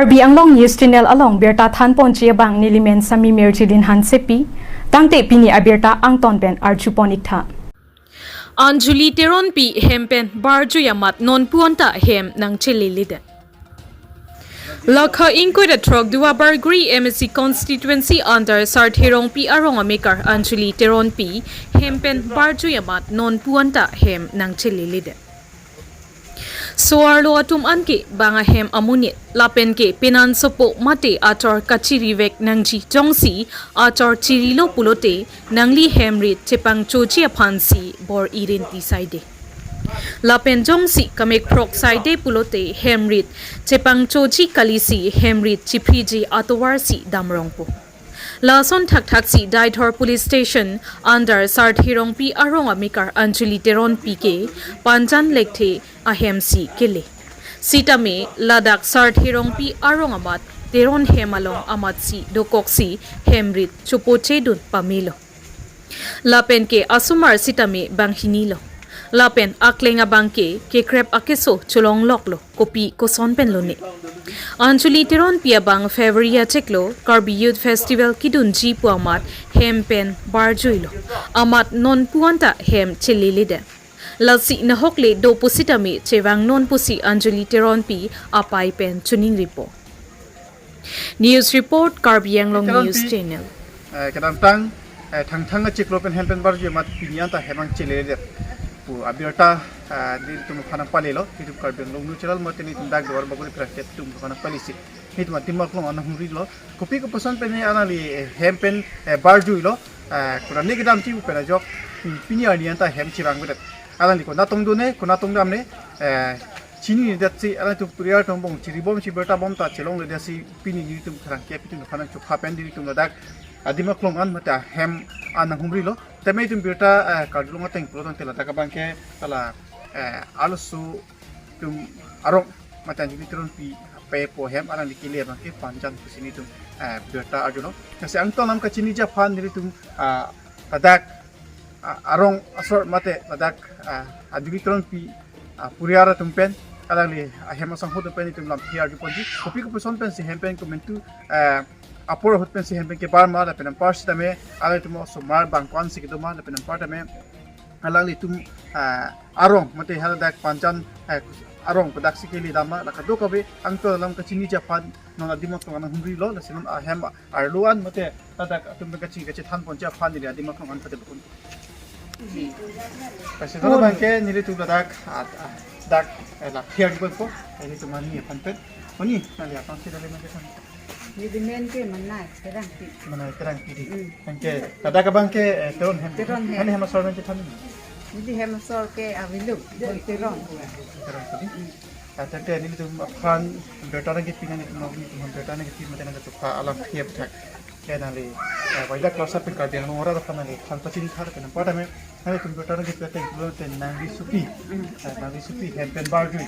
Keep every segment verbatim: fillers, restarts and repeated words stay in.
Karbi Anglong News Channel along birta thanponji abang nelimen Sami Mirjilin Hansepi, tangte pini abirta angton pen arjupon iktha. Anjali Teronpi hem pen barjui amat nonpu anta hem nangcheleledet. Lakha ingkoi ra throk Duar Bagori M A C constituency under Sar Therongpi arong amekar Anjali Teronpi hem pen barjui amat nonpu anta hem nangcheleledet. So-arlo atum anke bang ahem amonit lapen ke penan sopo mate achor kachirivek nangji jongsi achor chirilo pulote nangli hem rit chepangchoji aphansi bor-i rinti saide. Lapen jongsi kamek phrok saide pulote hem rit chepangchoji kalisi hem rit chiphriji atovarsi damrongpo. Lason thakthaksi Deithor Police Station under Sar Therongpi arong amekar Anjali Teronpi ke Panjan lekthe ahemsi kele. Sitame ladak Sar Therongpi arong amat Teron hem along amatsi dokoksi hem rit chopochedun pamelo. Lapen ke asomar sitame banghinilo. Lapen akleng abang ke kekrep akeso cholongloklo, kopi koson pen lone. Anjali Teronpi abang February achiklo Karbi Youth Festival kedunji pu amat hem pen barjuilo. Amat nonpu anta hem cheleledet. Lasi nahokle do pusitame chevangnon pusi Anjali Teronpi apei pen choningripo. News report, Karbi Anglong Teronpi, News Channel. Eh, kedamtang, eh, Thangthang achiklo pen hem pen barjui amat pini anta hem nangcheleledet pu abirta, eh, nelitum aphan nangpalelo, nelitum Karbi Anglong News Channel mate nelitum dak Duar Bagori pherangke atum aphan nangpalesi, nelitum adim aklong an nanghumrilo. Kopi koposon pen ne alangli, eh, hem pen, eh, barjuilo, eh, kurani kedam chibu pen ajok, hmm, pini arni anta hem chevangvedet. Alangli konat tong done, konat tong damne, eh, chinidetsi, alangtum puriar atum bong chiribomsi birta bom ta chelongledetsi pini nelitum pherangke apitum aphan nangchokha pen nelitum ladak adim aklong an mate ahem an nanghumrilo. Tame itum birta, eh, kardulong ateng pulo tangte ladak abang ke hala, eh, arloso atum arong mate Anjali Teronpi apei apo hem alangli kele abang ke Panjan pusi nelitum, eh, birta arjulo. Lasi angton alam kachiniji aphan nelitum, ah, ladak, ah, arong asor mate ladak, ah, Anjali Teronpi, ah, puriar atum pen alangli ahem asangho atum pen itum lamthe arjuponji. Kopi koposon pensi hem pen komantu, ah, apor ahut pensi hem pen kebar ma lapen anpar sitame alangtum osomar bang ko-ansi kedo ma lapen anpar tame alanglitum, ah, arong mate haladak Panjan, eh, arong padaksi kele dam ma la kadokave angton alam kachiniji aphan non adim aklong an nanghumrilo, lasi non ahem arlo an mate ladak atum pen kachini kachethanponji aphan neli adim aklong an patelpon. Lasi non abang ke nelitum ladak, ah, ah, dak, eh, la pher di ko, eh, nelitum ani aphan pen. Oni, nangli aphan si dali nangkethan. Neli men ke Manai Terangpi. Manai Terangpi di. Hmm. Anke, ladak abang ke, eh, Teron hem. Teron hem. Ani hem asor nangkethan. Neli hem asor ke Avelo, Teron. Teron di. Hmm. Ah, tangte nelitum aphan birta nangkepi, nelitum nelitum aphan birta nangkepi mate nangkachokha alam thiap thak. Ke nangli, eh, wajak klasa pen Karbi Anglong arat aphan nangli than pachini thar pen anpar tame nelitum birta nangkepi ateng pulo tangte nangli sopi. Hmm. Eh, nangli sopi hem pen barjui.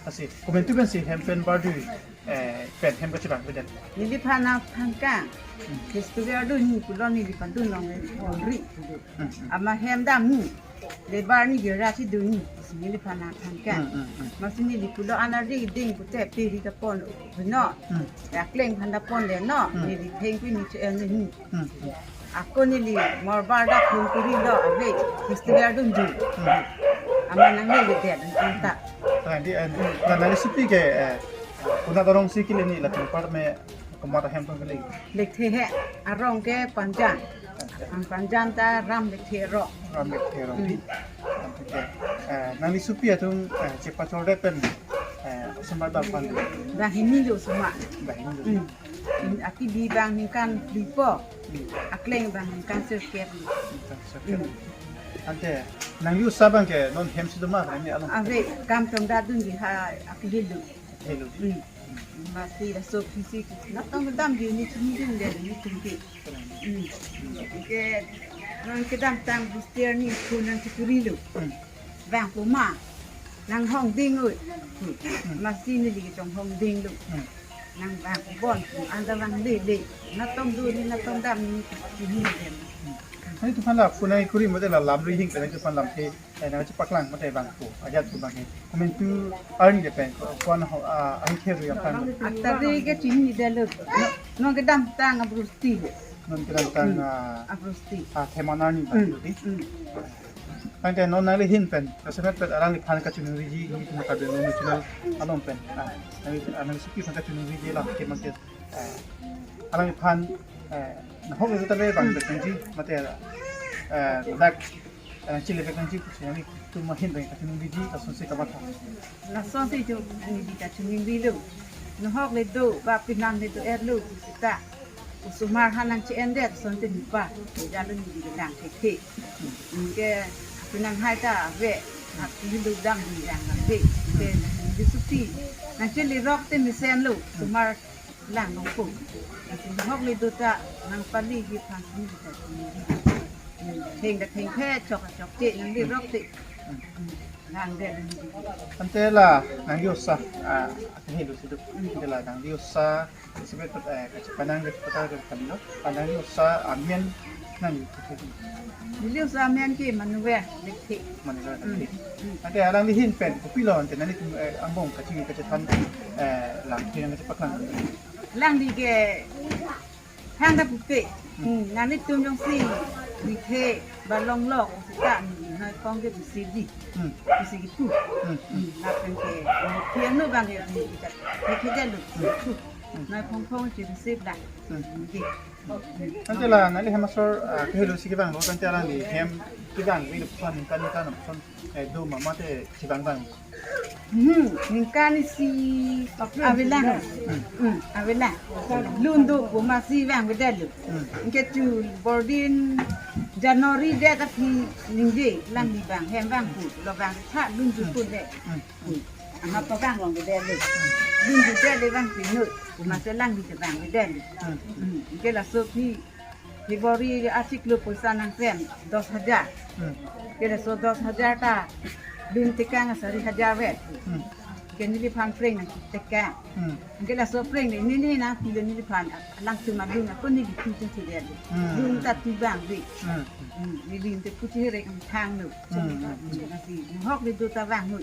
Lasi komantu pensi hem pen barjui, eh, pen hem kachevangvedet. Neliphan aphan ke. Hmm. Festival dunji pulo neliphan dunlongle, eh, ri. Hmm, hmm. Amat hem damji. Labour ni gira si dunji. Neliphan aphan ke. Hmm, hmm, hmm. Amatsi neli pulo ana ri ding pute piri ta pon. No. Hmm. Akleng aphan ta ponle no. Hmm. Neli thengpi ni che-en ni. Hmm, hmm. Ako neli morbar dak hum kurilo ave, festival dunji. Hmm. Amat nangleledet anta. Tangdi, eh, na nangli sopi ke, eh, konat arongsi kele ni lapen anpar tame komat ahem tong kele? Lekthe he, arong ke Panjan. Ang Panjan ta Ram Lekthe arong. Ram Lekthe arong. Hmm. Lekthe. Eh, nangli sopi atum, eh, chepachordet pen, eh, osomar bang ko-an? Banghinilo osomar. Banghinilo. Hmm. Akibi bang ningkan phli po. Hmm. Akleng bang ningkan sirkep. Ningkan sirkep. Hmm. Ante, nangli oso abang ke non hem si do ma, nangli along? Ave, kam tong dadun di ha akihelu. Helu. Hmm. Amatsi laso phisi. Natong damji ni chini din de ni tumpi. Hmm. Ke nang kedamtang booster ni phone nangchikurilo. Hmm. Bang puma. Nanghong ding oi. Hmm. Amatsi neli chonghong dinglo. Hmm. Nang bang bon, anta bang lele. Natong duni, natong damji, chini dem. Hmm. Nanglitum aphan la phone kuri mate la lam ri hing pen nanglitum aphan lamthe, eh, nangchepaklang mate bang ko ajat ko bang ke. Komantu arni le pen ko-an ho, ah, ahin khe ri aphan. Atari ke chini delo. Non kedamtang abrusti. Non kedamtang, hmm, ah, abrusti. Ah, themanar ni bang, hmm, ko di. Hmm. Tangte non nangli ahin pen, kasemet pen alangliphan kachiningri ji, nelitum Karbi Anglong News Channel along pen. Ah, nangli, ah, nangli suki aphan kachiningri ji lam ke mate. Eh, alangliphan, eh, nahok itu tabe bang, hmm, bek nangji, mate, eh, dak, eh, chile bek nangji, pusi nanglitum ahin pen kachiningri ji, lasonsi kamatha. Lasonsi jo neli kachiningri lo. Nahok le do, ba pinam le do er lo, sita. Osomar ha nangche-endet, sonte nipa. Jalo neli lang thekthe. Anke, pinang hai ta, ave. Hak neli dam di lang lang de. Ke, neli suti. Nangchele rok te mesen lo. Osomar lang nangpo. Nahok le do ta, nangpali ji aphan neli ta. Theng ta thengthe, chok ta chokche, nangli rok te. Lang de. Ante la, nangli osa, ah, ahin lo si do. Ante la, nangli osa, isipet, eh, kachepanang ke kota ke kami lo. Nangli osa amen nangli. Neli osa amen ke Manuel Lekthe. Manuel Lekthe. Mm, mm. Ante alangli ahin pen kopilo ante nangli, eh, angbong kachini kachethan, eh, lamthe nangkachepaklang. Alangli ke thang ta pupe. Mm. Mm, nanglitum jongsi rithe ba longlok sita, mm, noi kong ke bisi di. Mm. Bisi kipu. Mm, mm. Mm, lapen ke, mm, piano bang ke, mm, kita. Ke ke jalu. Mm. Pu. Mm. Noi kong kong che receive la. Mm. Mm, ke. Ante la nangli hem asor, ah, kehelo si kevang lo, ante alangli hem kevang, kevang lo puson, kan kan puson, eh, do mama te kevang bang. Hmm, ningkan isi avelang. Hmm, avelang. Lun do pu masi vangvedet lo. Hmm. Anke chu boarding January det aphi ningje, alangli bang hem vang pu, lo vang tha lun ju pu de. Hmm. Hmm. Ama pa vang longvedet lo. Lun ju det le vang pinu, pu masi alangli te vangvedet lo. Hmm. Hmm. Anke laso aphi February achiklo poisa nangklem dos hajar. Hmm. Ke laso dos hajar ta lim tekang sari hajar vet. Hmm. Ke neliphan preng nangtekang. Hmm. Ke laso preng le neli nangpi le neliphan alangtum adung ako neli pi chun si det. Hmm. Dung ta tu bang de. Hmm. Hmm. Neli te puchi rek thang lo. Hmm. Hmm. Nasi hok le do ta vang nu.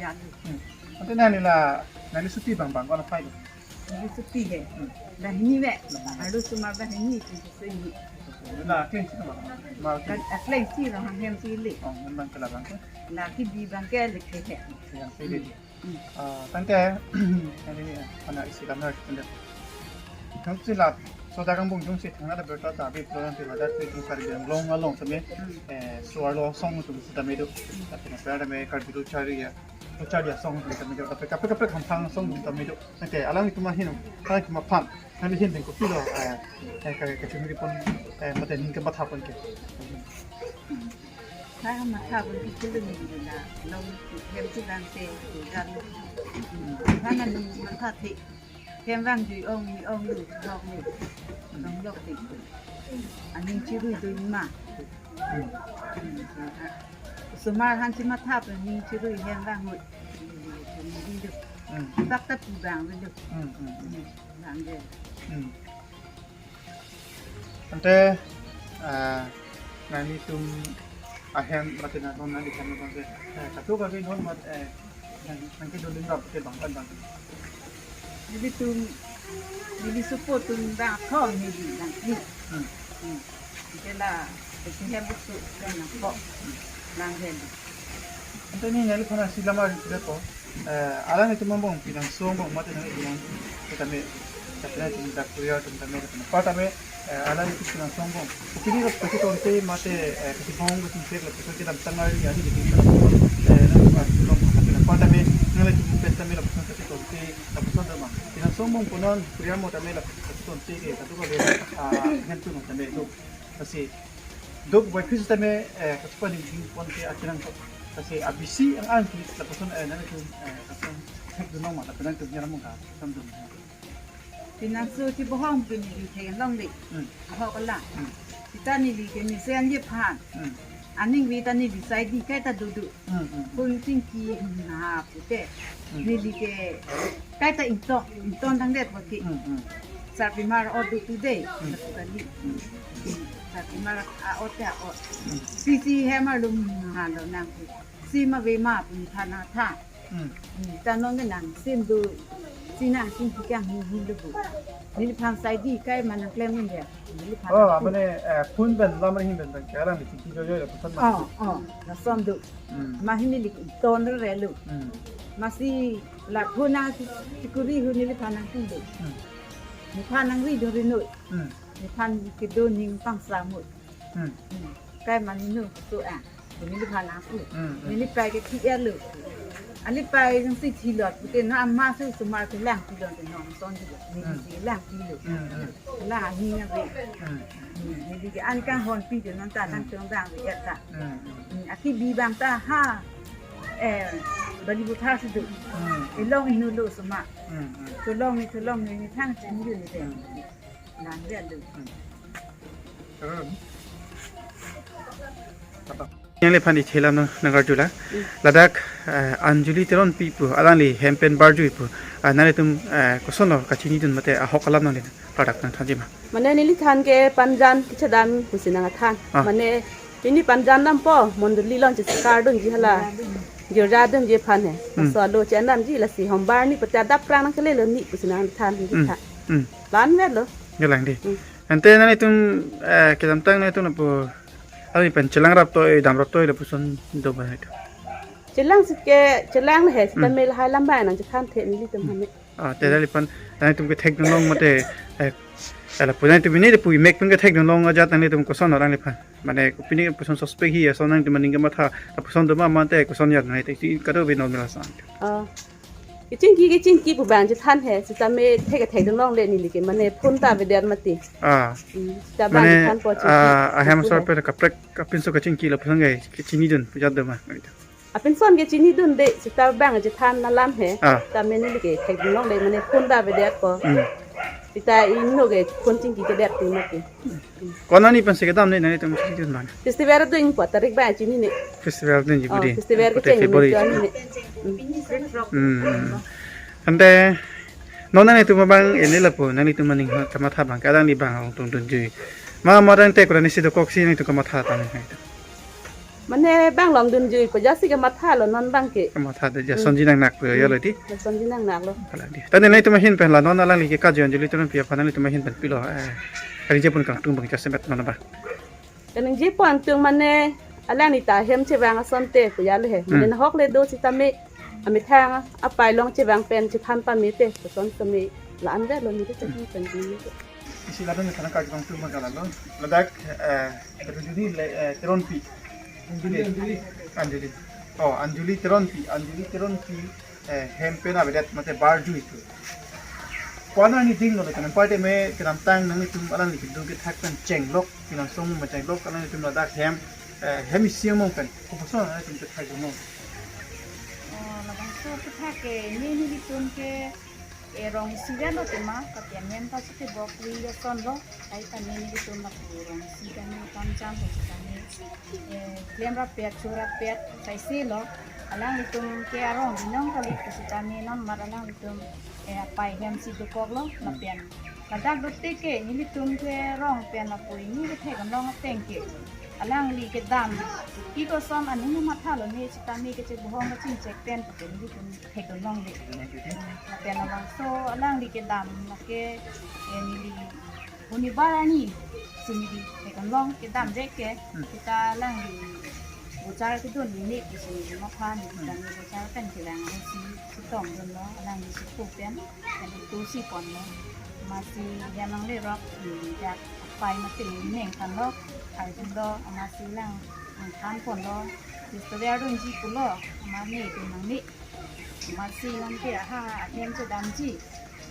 Ya lo. Hmm. Ante nangli la, nangli suti bang bang ko-an aphai lo? Neli suti he. Hmm. Banghini ve. Banghini. Arlosomar banghini, chingki sui ni. La kleng si ma? Ma kleng. Kan, ah, kleng si lo, hang hem si le. Oh, hem bang ke la bang ke? La kebi bang ke le ke he. Yang si le. Hmm. Ah, tangte, ini, eh, anak isi kamar, tangte. Jongsi la, soda kampung jongsi thangnat berta ta bi program ti la dak ti jong Karbi Anglong along tame, hmm, eh, so-arlo asong atum sitame do. Tapi na pera tame Karbi Lo Charli ya. Lo Charli asong atum tame do. Tapi kaprek kaprek hamphang asong atum tame do. Oke, alanglitum ahin, alanglitum aphan. Nangli ahin pen kopilo, eh, eh, ka, kachiningri pon, eh, mate ning kematha pon ke. Tha matha pon ke chilung di la, long hem chevang te, jan. Tha nang matha the. Hem vang jui ong, ni ong lu, lok lu. Longlok te. Aning chirui dui ma. Hmm. Osomar aphan chematha pen ning chirui hem vang hui. Di do. Hmm. Bak ta pu bang lo. Hmm, hmm, hmm. Bang de. Hmm. Ante, ah, nanglitum ahem mate na non nangli ahem mate, eh, katu kave non mat, eh, nang, nangkedun lim rap ke bang kan bang. Nelitum, neli support atum bang thong neli bang ni. Hmm. Hmm. Ke la, ke hem busu kan nangkok. Nang hem. Ante ni neli phana si lamar sida ko. Eh, alanglitum angbong Pinangso angbong mate nangli Pinang, tame, tame dak Korea tame, tame, tame, tame, eh, alanglitum Pinangso angbong. Pini lo pagi tonte mate, eh, pagi bong pagi sek lo pagi kedam tanggal ya ni di kita, eh, nang pas long tame, tame, nangli tum pen tame lo pagi tonte, lo pagi tonte ma. Pinangso angbong punon Korea mo tame lo pagi tonte ke, katu kave, ah, ngan tu tame lo. Lasi dok bai phis tame, eh, kachepaning ding pon ke akenang tok. Lasi abisi ang-ang ke lapuson, eh, nangtum, eh, lapuson thek dunong ma, lapuson nangtum nyaram ka, lapuson dun. Pinangso chebohong pini di thek longle. Hmm. Ahok la. Hmm. Sita neli ke mesen jephan. Hmm. Aning vi ta neli sai di kaita dudu. Hmm, hmm, hmm. Phone chingki na pute. Hmm. Neli ke kaita ingtong, ingtong tangdet pute. Hmm, hmm. Sarpimar order today. Hmm. Kali. Hmm. Sar kumar a-ot ya ot. Sisi hem arlum halo nang. Si ma ve ma pu nephan nangthan. Hmm. Hmm, ta non ke nangsim do. Si nangsim si kang hi hi lo bu. Neliphan sai di kai ma nangklem un ya. Neliphan. Oh, apne, eh, phone pen lam hin pen pen kaya lang di chingki jojo ya pesan ma. Oh, oh, lason do. Hmm. Ma hin neli ton relo. Hmm. Masi la phone nang si, si kuri hu neliphan nangtum do. Hmm. Nephan nangri do rinoi. Hmm. Nephan kedo ning pangsa mut. Hmm. Hmm. Kai ma ninu tu ah. Neliphan nangpu. Hmm, hmm. Neli pai ke thi ya lo. Aliphan jongsi thilot pute na ama su sumar ke lang thilot te nong son thilot. Neli Hmm. si lang thilo. Hmm, hmm. Lang aning ave. Hmm. Hmm. Neli ke an kanghon pi te non ta Hmm. nangchongdang ave ya ta. Hmm, hmm. Hmm. Aki bi bang ta ha. Eh, bali buthar si do. Hmm. Elong inu lo suma. Hmm, hmm. Tolong ni, tolong ni, ni thang chin yun ni de. Hmm. Nang ya lo. Hmm. Nangliphan ichelam nang, nang arjula. Hmm. Ladak, eh, Anjali Teronpi pu, alangli hem pen barjui pu. Ah, nanglitum, eh, kosonlo kachinidun mate ahok alam nangli ladak nangthanji ma. Mane neli than ke Panjan kechedam pusi nangthan. Ah. Mane pini Panjan dampo, mondoli along cheskar dunji hala. Girja dunji aphan he. Hmm. Laso alo chendamji lasi hombar ni pati adap prang nangkelelo ni pusi nangthan Hmm. than. Hmm. Lan velo. Galang di. Hmm. Ante nanglitum, eh, kedamtang nanglitum lapu, alangli pen chelang raptoi, dam raptoi lapuson do ba itu. Chelang sike, chelang he, sita Hmm. mel hai lam ba nangchethan the nelitum Hmm. hame. Ah, te nangliphan, nanglitum kethekdun long mate, eh, eh, lapu nanglitum ini lapu imek pen kethekdun long ajat nanglitum koson alangliphan. Mane pini puson suspect hi ason nanglitum aning kematha, lapuson do ma mate koson ya nanglitum kadokave normal ason. Ah. Kechingki, kechingki pu bang chethan he, sitame thek thekdun longle neli ke, mane phone ta avedet mati. Ah. Hmm, sita bang Mane, chethan po chingki. ah, ahem Phone asor he. Pen kaprek, kapinso kechingki lapuson ke, kechinidun, pujat do ma. Apinson kechinidunde, sita bang chethan alam he. Ah. Sitame neli ke thekdun longle, mane phone ta avedet po. Hmm. Sita inut ke phone chingki kedet pu mati. Konat ni pensi kedam ne, nanglitum chinidun bang. Festival dunpo, tarik bang chinine. Festival dunji Oh, budi. Festival Pute kecheng February. Ni chinine. Hmm. Hmm, hmm. Ante, non nanglitum abang ini lapu, nanglitum aning kematha bang, kadang ni bang along tung dunji. Ma, ma dang te kurang isi dokok si nanglitum kematha tang ni. Mane bang along dunji, pajasi kematha lo non bang ke. Kematha de, Hmm. jasonji nangnak lo ya lo di. Jasonji nangnak lo. Kalang di. Tadi nanglitum ahin pen la non alangli ke kaji Anjali Teronpi aphan nanglitum ahin pen pilo, eh, kaningje pon kangtung bang jasemet non ba. Kaningje pon tung mane alangli ta hem chevang asonte pu ya lo he. Mane Hmm. nahok le do sitame amethang apai along chevang pen chethan pame te, lason tame la-an velo neli chethan pen di. Isi ladak ni thana kak bang tu magala lo. Ladak, eh, Anjali le, eh, Teronpi. Anjali, Anjali. Anjali. Oh, Anjali Teronpi, Anjali Teronpi, eh, hem pen avedet mate barjui pu. Konat ni ding lo le kan parte me kedamtang nanglitum alangli kedo kethak pen chenglok, pinang song ma chenglok, alanglitum ladak hem, eh, hem isi among pen. Koposon alanglitum kethekdun long. Oh, labangso kethak ke, ne nelitum ke, eh, rong isi vet lo tema, kapian nem ta site bok wi ason lo, kai ta ne nelitum lapu rong isi kami Panjan pu sitame, eh, klem rapet, cho rapet, sai si lo, alanglitum ke arong binong kali pu sitame non mat alanglitum, eh, apai hem si dokok lo, lapen. Ladak dote ke, nelitum ke rong pen lapu, neli kethekdun long ateng ke. Alangli kedam, pi koson aning matha lo ne sitame kechebohong kachingchek pen pu ke nelitum thekdun longle. Lapen labangso alangli kedam lake, eh, neli hunibar arni si neli thekdun long kedam rek ke Hmm. sita alangli bojar kedun ni ne si neli matha ni Hmm. sitame bojar pen kevang si chetongdun lo alangli si pu pen, pen tu si pon lo. Amatsi hem nanglerok, hmm, jak apai mate neng than lo, arjudun lo, amatsi lang, hmm, than pon lo, festival dunji pulo, amat ne dun nangne. Amatsi non ke aha, ahem chedamji.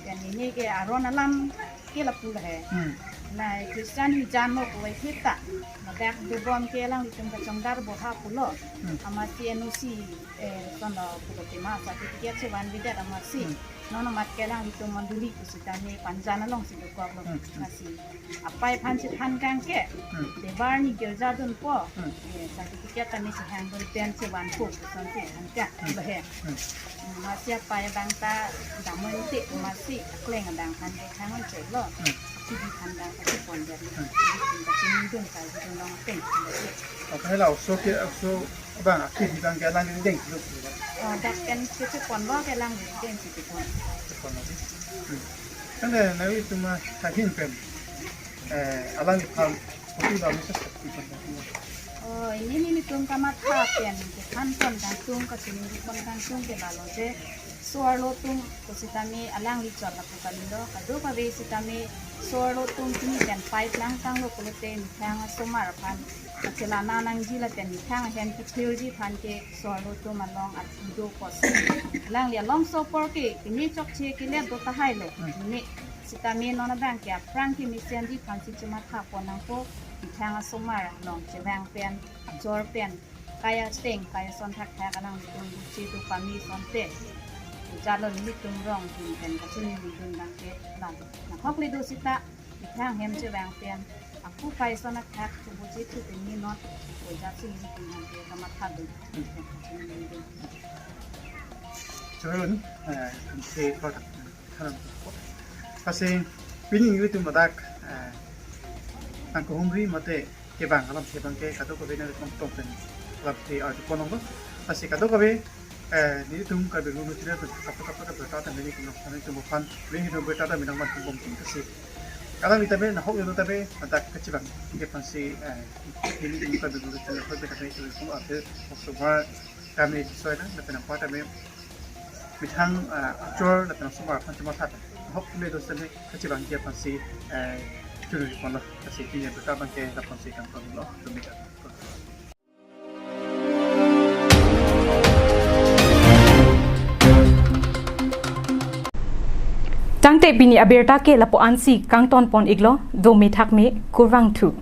Yan ne ke aron alam ke lapu lo he. Hmm. La Christian hijan mo kuwai thita. Ladak dobom ke alanglitum kachongdar boha pulo. Hmm. Amatsi N O C, eh, kono pulo tema certificate chevanvedet amatsi. Hmm. Non amat ke alanglitum mondoli pu sitame Panjan along si dokok lo. Hmm, hmm. Amatsi apai aphan chethan kang ke. Hmm. Debar ni girja dunpo. Hmm. Eh, certificate tame chehang dun pen chevanpo puson si than kang Hmm. lo he. Hmm. Hmm, amatsi apai abang ta damon te amatsi akleng adang aphan ke thang on chek lo. Hmm. Kidi than dang kachepon dang. Kachini dun karjudun long ateng. Apre la oso ke oso abang akidi abang ke alangli deng lo. Oh, dak pen kachepon lo ke alangli deng kachepon. Kachepon lo. Hmm. Kan na itu ma kahin pen. Eh, alangli phan kopi ba misa sakti pen. Oh, ini nelitum kamatha pen, kethan pon kangtung, kachini pon kangtung ke lalo je, so-arlo atum ko sitame alangli chot lapu kalilo, kadokave sitame so-arlo atum pini pen pipe nangtanglo pulote methang asomar aphan kachelana nangji lapen methang ahem kethirji aphan ke so-arlo atum along atudo kos. Alangli alongso apor ke, keme chokche kelet do tahai lo, keme sitame non abang ke aphrang kemesenji aphansi chematha pon nangpo, methang asomar along chevang pen, ajor pen, kai ateng, kai ason thakthak alanglitum buchi tu pame asonte. Jalon nelitum rong ahin pen kachini dun abang ke lalo. Nahok le do sita, methang ahem chevang pen, ako kai ason athak tu buchi tu pini not, ko jasi nelitum abang ke kamatha dun. Churun, eh, se product. Haram. Lasi pini nelitum ladak, eh, nangkehumri mate kevang alamthe abang ke kadokave nangtum tong pen alamthe arju pon longlo. Lasi kadokave, eh, nelitum Karbi Riso Channel pen kaprek kaprek abirta ta nelitum nangphan nelitum aphan ring hidung abirta ta menang man tumbom tum kasi. Kadang nelitum nahok nelitum ladak kachevangji aphansi, eh, nelitum Karbi Riso Channel pen kami itu pun ada October kami sesuai na, tapi nampak kami methang, ah, achor lapen asomar aphan chematha. Hok le do sene kachevangji aphansi, eh, churun ponlo, lasi pini abirta abang ke lapuson si kangton lo, tumika. Tangte pini abirta ke lapu-ansi kangton pon iklo, do methak me kurvangthu.